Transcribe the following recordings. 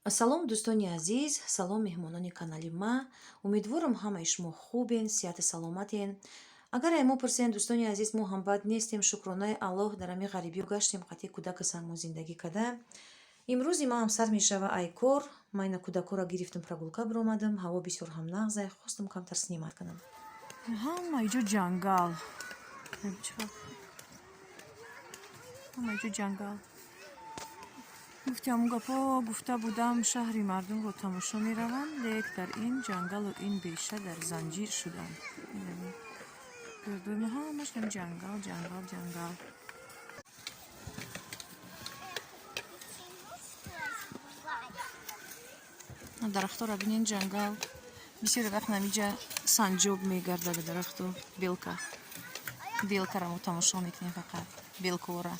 Салом, дӯстони азиз, салом, меҳмонони канали ма. Умедворам, ҳамаи шумо хубен, сиҳату саломатен. Агар ай мо пурсен, дӯстони азиз, мо ҳам бад нестем, шукронаи Аллоҳ. Дар ҳами ғарибиё гаштем, қатъи кӯдака сармо зиндагӣ када. Имрӯзи маам сар мешава ай кор. Ман ина кӯдакҳоро гирифтам, прогулка биромадам. Ҳаво бисёр ҳам нағзай, хостам камтар снимать кунам. Ҳама иҷо ҷангал, ҳама иҷо ҷангал. Гуфти ҳамун гапҳо гуфта будам, шаҳри мардумро тамошо мераванд, лек дар ин ҷангалу ин беша дар занҷир шуданд. Гирдои ҳамаш ҳам ҷангал, ҷангал, ҷангал. Дарахтҳоро бинен, ҷангал. Бисёре вақт намиҷа санҷоб мегардад дарахту белка. Белкаро мо тамошо мекунем, фақат белкора.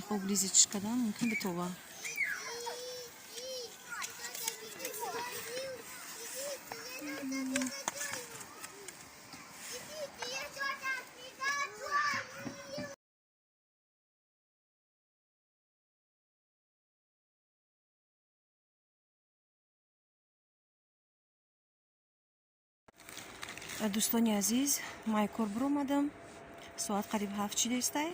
Хоб лизич кадан мумкин битова. Дӯстони азиз, ман кор биромадам, соат қариб 7 чидестай.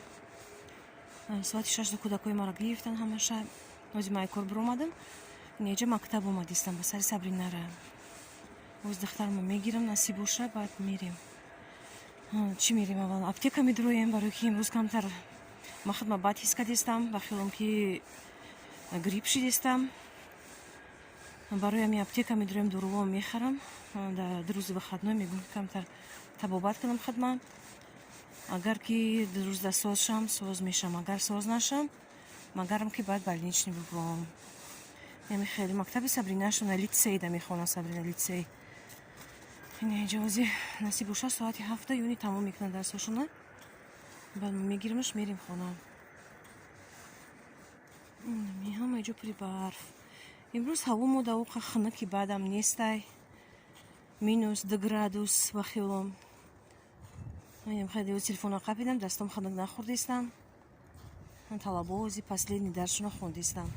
Соати 6 кӯдакҳои маро гирифтан ҳамаша. Ози ман кор биромадам, неҷа мактаб омадистам ба сари Сабринара. Оз духтарма мегирам, насиб боша, баъд мерем. Чӣ мерем? Аввал аптека медуроем, барои ки имрӯз камтар ма худма бад ҳис кардистам, ба хиёлам ки грипп шидистам. Барои ҳамин аптека медуроем, доруҳо мехарам. Дар рӯзи выходной мегӯм, камтар табобат кунам худма. Агар ки рӯзда соз шам, соз мешам, агар соз нашам, магарам ки баъд больничный бибуром. Ями хеле мактаби Сабринашона, литсейда мехонам, Сабрина литсей. Иҷози насиб боша, соати 7 юни тамом мекунад дарсошона, баъд мегиримаш, мерем хона. Ҳама иҷо пури барф. Имрӯз ҳаво мо давоқа хунуки баъдам нестай, -2 градус ба хиёлом. Хеле телефонро қапидам, дастом хунук нахӯрдистам. Талабо ози последний дарсшона хондистам.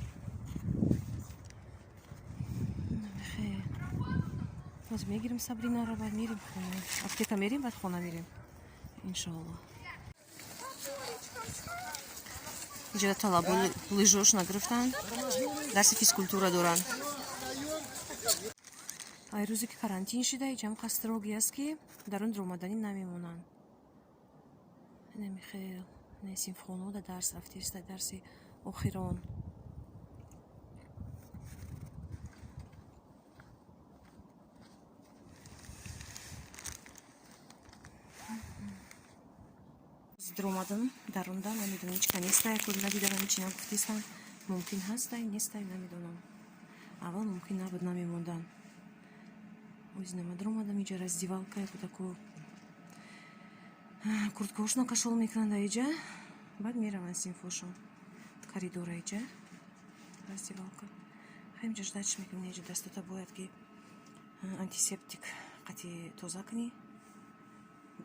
Боз мегирим Сабринаро, баъд мерим хона, аптека мерим, баъд хона мерим, иншоалло. Иҷода талабо лыжошона гирифтанд, дарси физкультура доранд. Ай рӯзе ки карантин шида, иҷам строгий аст, ки дар он дуромаданӣ намемонанд. Намихел не синфхонаода дарс рафтиста, дарси охирон. Дуромадам, дарунда намедонам, ҳеч ка нестай, куд надидам, ҳечи нагуфтистам. Мумкин ҳастай, нестай, намедонам. Аввал мумкин набуд, намемондан. Ози нама дуромадам, иҷа раздевалка, кӯдако курткаҳошона кашол мекунанд аиҷа, баъд мераванд синфошон. Коридора иҷа раздевалка. Ҳамиҷа ждать мекунем. Иҷа дастота бояд ки антисептик қати тоза кунӣ,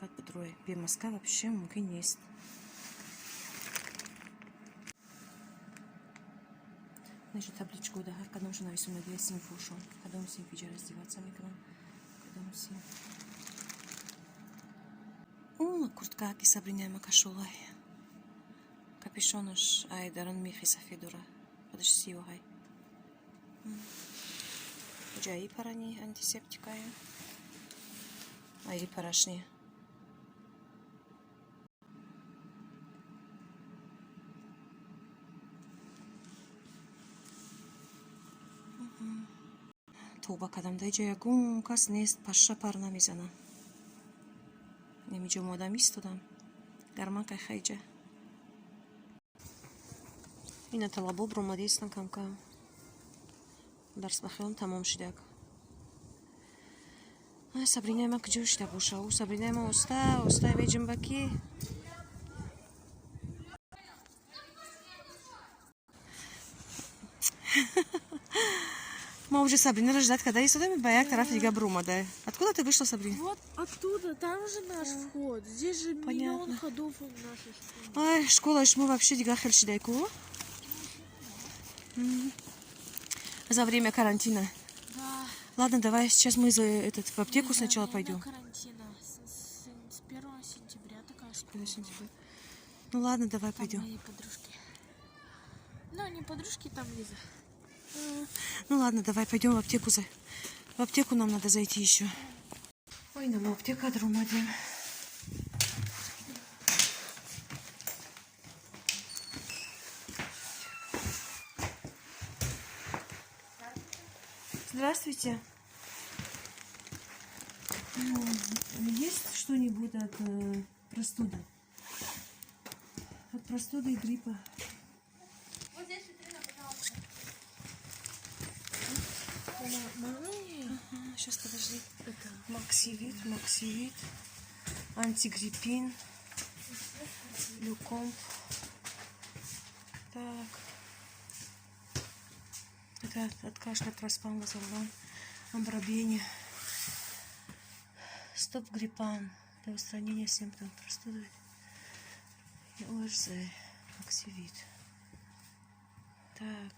баъд бидрой. Бе маска вообще мумкин нест. Наша табличкода ҳар кадомшо нависонагия синфошон, кадом синф иҷа раздеваться мекунанд, кадом синф. Куртка ки Сабринаама кашолай, капюшонаш ай дарун мехи сафед дора, худаш сиёҳай. Ҷаи парани антисептикая, айри парашни. Тавба кардам, дар иҷа ягон кас нест, паша пар намезана. Намиҷо омодам истодам, гармакай хайҷа. Ина талабо биромадистан камкам, дарс ба хиёлам тамом шидак. Сабринаи ман куҷо шида боша? Ӯ Сабринаи ман оста оста меҷунба ки Ма уже Сабрина ждать, когда истодем, ба як тараф дига баромада. Откуда ты вышла, Сабрина? Вот оттуда, там же наш вход. Здесь же миллион ходов в нашей школе. Ай, школа шумо вообще дига хел шидай-ку. За время карантина. Да. Ладно, давай сейчас мы за этот в аптеку сначала За время пойдем. карантина. С 1 сентября такая школа. 1 сентября. Ну ладно, давай Там пойдем. мои подружки. Ну, не подружки, там Лиза. Ну ладно, давай пойдем в аптеку. В аптеку нам надо зайти еще. Ой, нам аптека даромадем. Здравствуйте. Есть что-нибудь от простуды? От простуды и гриппа. Вот здесь витрина, пожалуйста. Ага, сейчас, подожди. Максивит, Максивит, антигриппин, Люкомп. Так. Это от кашля, проспан, лазолван, амбробени. Стоп гриппан для устранения симптомов простуды и ОРЗ. Максивит. Так.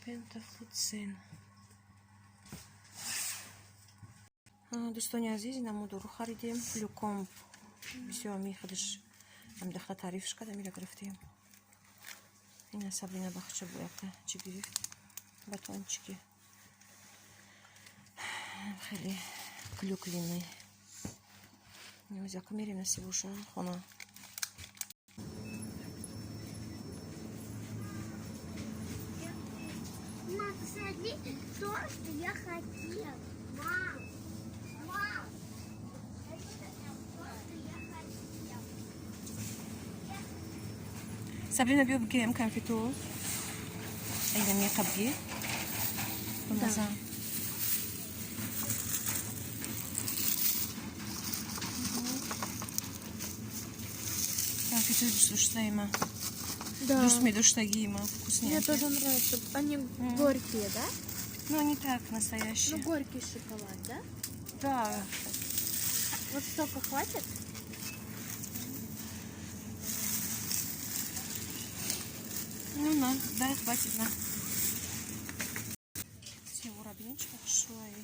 Пентафлуцин. Дӯстони азиз, ина дору харидем. Люкомп бисёр ами худаш ам дахта таърифш кард, амира гирифтем. Ина Сабрина бахча бу якта чӣ гирифт, батончики хеле клюквенный. Яка мерем насибуша хона. Мам, посмотри то, что я хотела. Мам, мам, то, что я хотела. Сабрина, биё бигирем конфету. Айда меқа бигир. Бамаза. Конфету дӯстдоштаима. Да. Дӯст медоштагима. Вкусные. Мне тоже нравится. Они горькие, да? Ну, не так настоящие. Ну, горький шоколад, да? Да. Вот столько хватит? Ну, на, да, хватит, на. Всего рабинчика шла и...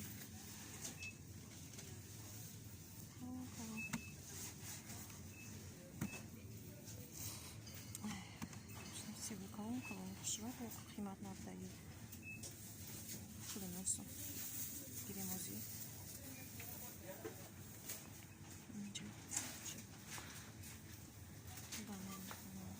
Себу калон калон хушро, қимат набдаи. Худоносу. Гиремози. Инҷа. Банан. Банан.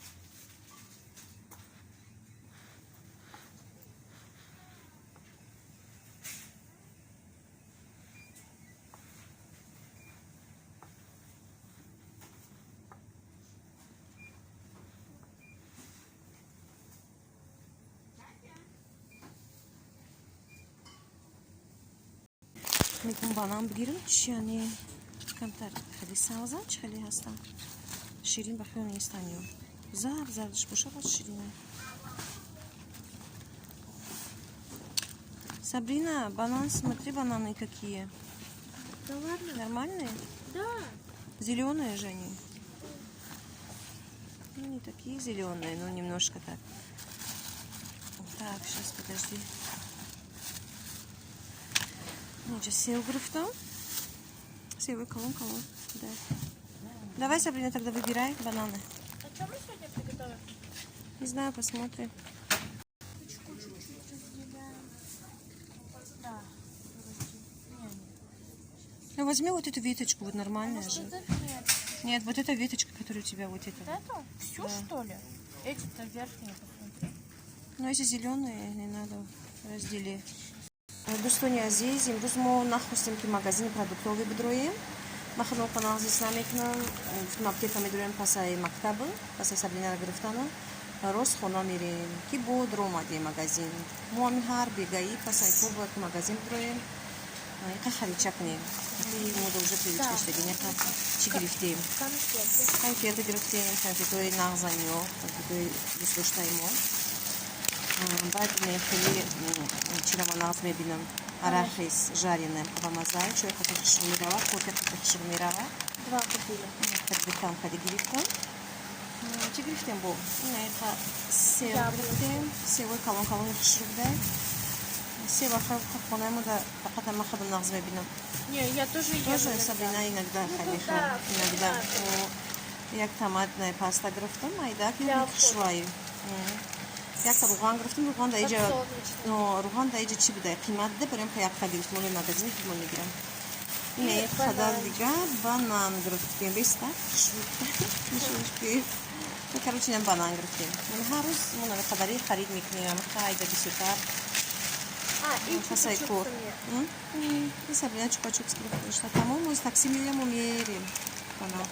Мегум банан бигирам, чи яъне камтар хеле сабзан, чи хеле ҳастан. Ширин ба хиёл нестан ё. Зард зардаш боша, баъд ширина. Сабрина, банан, смотри, бананы какие. Да ладно. Нормальные? Да. Зеленые же они. Ну, не такие зеленые, но немножко так. Так, сейчас, подожди. Инҷа сев гирифтам. Севы калон калон. Да. Давай, Сабрина, тогда выбирай бананы. А что мы сегодня приготовим? Не знаю, посмотрим. Ручку чуть-чуть разделяем. Да. Не, не. Ну, возьми вот эту веточку, вот нормальная Может, же. вот это нет. Нет, вот эта веточка, которая у тебя, вот эта. Вот эту? Всю, Да. что ли? Эти-то верхние, посмотри. Ну, если зеленые, не надо, раздели. Дӯстони азиз, имрӯз мо нахостем, ки магазини продуктовый бидроем. Ман худам қонағ зист намекунам. Гуфтам, аптека медроем пасаи мактаба, пасаи Сабринара гирифтана. Рост хона мерем, ки бо дромадем магазин. Мо ҳамин ҳар бегаӣ пасаи кор бояд ки магазин бидроем. Яка харидча кунем. Мо да уже привычка шудагӣ, яка чӣ гирифтем? Конфеты. Конфеты гирифтем, конфетҳои нағзаниё, конфетҳои дӯстдоштаи мо. Баъд хеле чира ма нағз мебинам, арахис жареный ба мазза, чой қати хушрӯ мерава, кофе қати хушрӯ мерава. Два купили. Дутам кади гирифтам. Чӣ гирифтем бо? Сев гирифтем, севои калон калони хушрӯ будай. Сев хонаи мо фақат ама худам нағз мебинам. Не, я тоже ем. Тоже. Иногда. Сабина иногда. Ну, хеле да, иногда. Да. Як томатная паста гирифтам, майдак. Для хушрӯаю. Якта руған гирифтам, руған да иҷа. Подсолнечный. Руған да иҷа чӣ будай, қимат буда, барем якта гирифтам, оли магазини худмон мегирам. Не қадар дига банан гирифтем, беста короче, инам банан гирифтем. Ҳар рӯз мо қадари харид мекунем, хайда бисёртар. А, и Хасай кор. чупа-чупсы мне. И Сабрина чупа-чупс гирифта. Тамом, оз такси меоям, мерем. Банан.